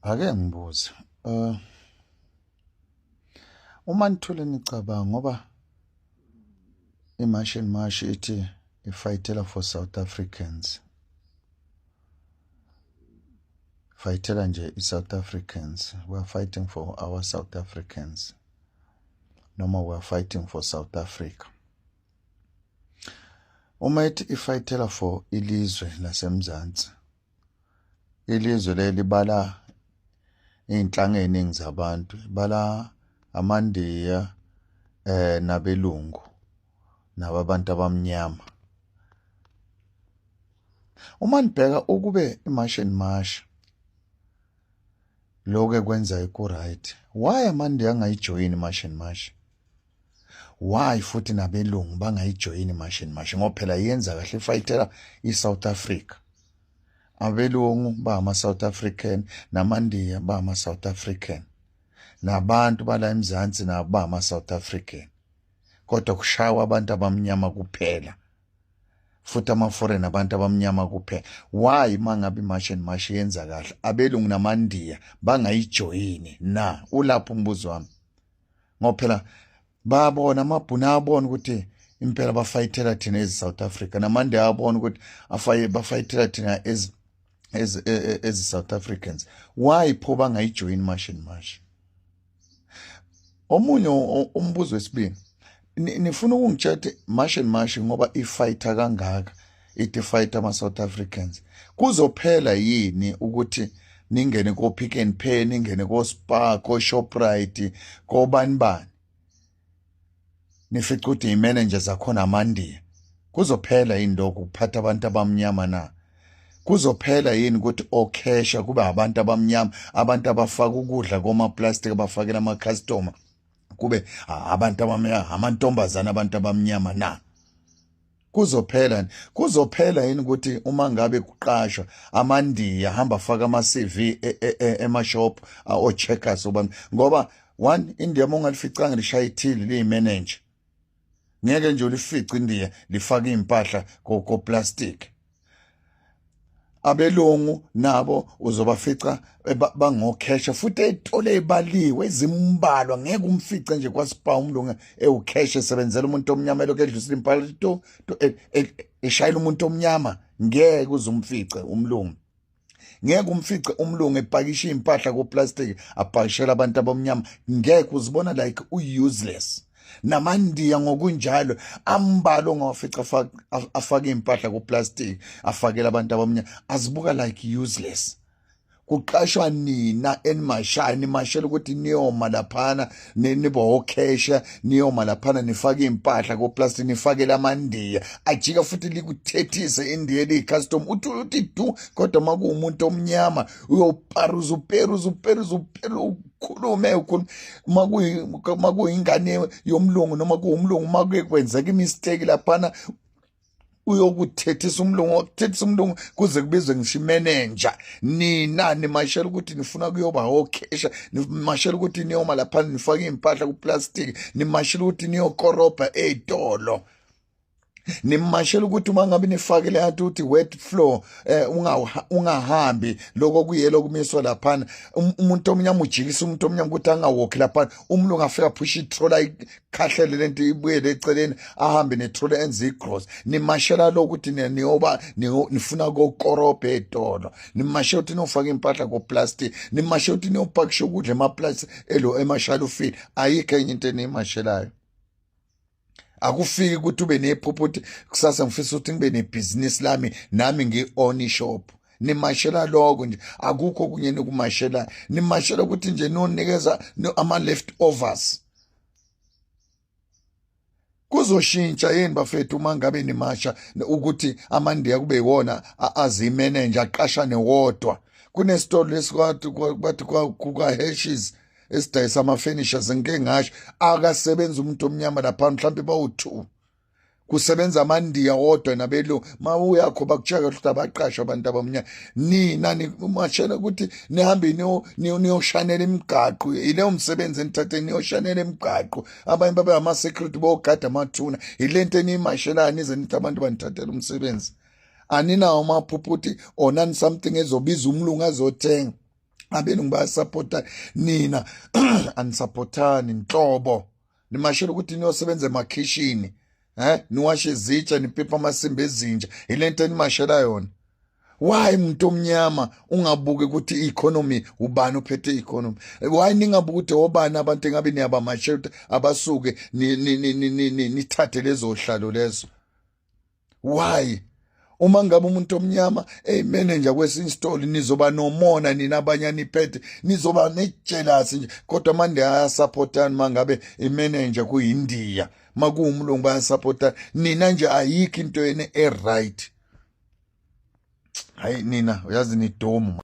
Ake ngibuze, uma nithule nicabanga ngoba iMarch and March ithi ifayithela for South Africans, fayithela nje i-South Africans, we are fighting for our South Africans, noma we are fighting for South Africa. Uma ithi ifayithela for ilizwe laseMzansi, ilizwe leli bala iy'nhlanga ey'ningi zabantu, bala amaNdiya nabelungu nabo abantu abamnyama. Uma nibheka ukube iMarch and March lokho ekwenzayo ku-right, why amaNdiya angayijoyini iMarch and March? Why futhi nabelungu bangayijoyini iMarch and March? Ngoba phela yenza kahle, ifayithela i-South Africa. Abelungu bangama-South African, namaNdiya bangama-South African, nabantu bala eMzansi nabo bangama-South African, kodwa kushawa abantu abamnyama kuphela, futhi ama-foreign abantu abamnyama kuphela. Why mangabe iMarch and March yenza kahle, abelungu namaNdiya bangayijoyini na? Ulapho umbuzo wami, ngoba phela bayabona amabhunu, ayabona ukuthi impela bafayithela thina ezi South Africa, namandiya ayabona ukuthi afaye bafayithela thina as South Africans. Why pho bangayijoyini March and March? Omunye umbuzo wesibili, nifuna ukungitshela ukuthi March and March ngoba ifighter kangaka, ithi fight ama South Africans, kuzophela yini ukuthi ningene ko Pick n Pay, ningene ko Spar, ko Shoprite, ko bani bani, nifica ukuthi imanager zakhona amaNdiya? Kuzophela yini lokhu kuphatha abantu abamnyama na? Kuzophela yini ukuthi okhesha kube abantu abamnyama, abantu abafaka ukudla koma-plastic abafakela ama-customer kube abantu abamnyama, amantombazana abantu abamnyama na? Kuzophela, kuzophela yini ukuthi uma ngabe kuqashwa amaNdiya hamba afaka ama-CV emashop o-Checkers obani? Ngoba one India uma ungalificanga lishaya ithili liyi-manager, ngeke nje ulifice India lifake iy'mpahla ko-plastic. Abelungu nabo uzobafica bangokhesha futhi ey'tolo ey'baliwe ezimbalwa, ngeke umfice nje kwaSpar umlungu ewukhesha esebenzela umuntu omnyama, elokhu edlusile impahla to eshayela umuntu omnyama. Ngeke uze umfice umlungu, ngeke umfice umlungu epakisha iy'mpahla koplastic apakishela abantu abamnyama, ngeke uzibona like u-useless. NamaNdiya ngokunjalo ambalwa ongawafica afake iy'mpahla koplastic afakela abantu abamnyama, azibuka like useless. Kuqashwa nina enimashaya, nimashela ukuthi niyoma laphana nibe okhesha, niyoma laphana nifake iy'mpahla koplastic nifakele amaNdiya, ajika futhi likuthethise iNdiya eliyi-custom, uthi uthi du. Kodwa uma kuwumuntu omnyama uyoparuza, uperuza, uperuza, ukhulume, ukhulume. Uma kuyingane yomlungu noma kuwumlungu, uma kuye kwenzeka imistake laphana, uyokuthethisa umlungu, wakuthethisa umlungu kuze kubizwe ngisho imenenja. Nina nimashela ukuthi nifuna kuyoba okhesha, nimashela ukuthi niyoma laphana nifake iy'mpahla kuplastic, nimashela ukuthi niyokorobha ey'tolo, nimashela ukuthi uma ngabe nifakele yathi uthi wet floor ungahambi lokho kuyelo kumiswa laphana, umuntu omnyama ujikisa umuntu omnyama ukuthi angawokhi laphana, umlungu afika phusha itrola ikhahlele lento ibuyele eceleni, ahambe netrola enze igross. Nimashela lokho ukuthi niyoba nifuna kokorobha ey'tolo, nimashela ukuthi niyofaka impahla koplastic, nimashela ukuthi niyopakisha ukudla emaplastic elo emashalufini. Ayikho enye into eniyimashelayo. Akufiki ukuthi ube nephupho ukuthi kusasa ngifisa ukuthi ngibe nebhizinisi lami nami ngi-own ishop. Nimashela lokho nje, akukho okunye nikumashela. Nimashela ukuthi nje niyonikeza ama-leftovers. Kuzoshintsha yini bafethu uma ngabe nimasha ukuthi amaNdiya kube yiwona azimenenja aqashane wodwa? Kunesitolo lesikwathi bathi kuka-Hashes esidayisa ama-furnitures, ngike ngasho akasebenza umuntu omnyama lapha, mhlawumbe bawu-2, kusebenza amaNdiya wodwa nabelungu. Ma uyakho bakutshela ukuthi abaqashwa abantu abamnyama. Nina nimashela ukuthi nihambe niyoshanela imigaqo, yileyo msebenzi enithathe, niyoshanela imigaqo, abanye babe ama-security bogada amathuna. Yile nto eniyimashelayo, nize nithi abantu banithathela umsebenzi. Aninawo amaphupho ukuthi onani something ezobiza umlungu azothenga. Abelungu bayasapota, nina anisapotani nhlobo. Nimashela ukuthi niyosebenza emakhishini, niwashe izitsha, nipipa amasimba ezinja, ilento enimashela yona. Why umuntu omnyama ungabuki ukuthi i-economy, ubani uphethe i-economy? Why ningabuki ukuthi obani abantu engabe niyabamashela ukuthi abasuke, nithathe lezo hlalo lezo? Why uma ngabe umuntu omnyama eyimanager kwesinye isitolo, nizoba nomona nina abanye aniphethe, nizoba nejealousy nje? Kodwa manje ayasupportana uma ngabe imanager kuyindiya, makuwumlungu bayasupportana. Nina nje ayikho into yene e-right. Hayi nina, uyazi nidomu.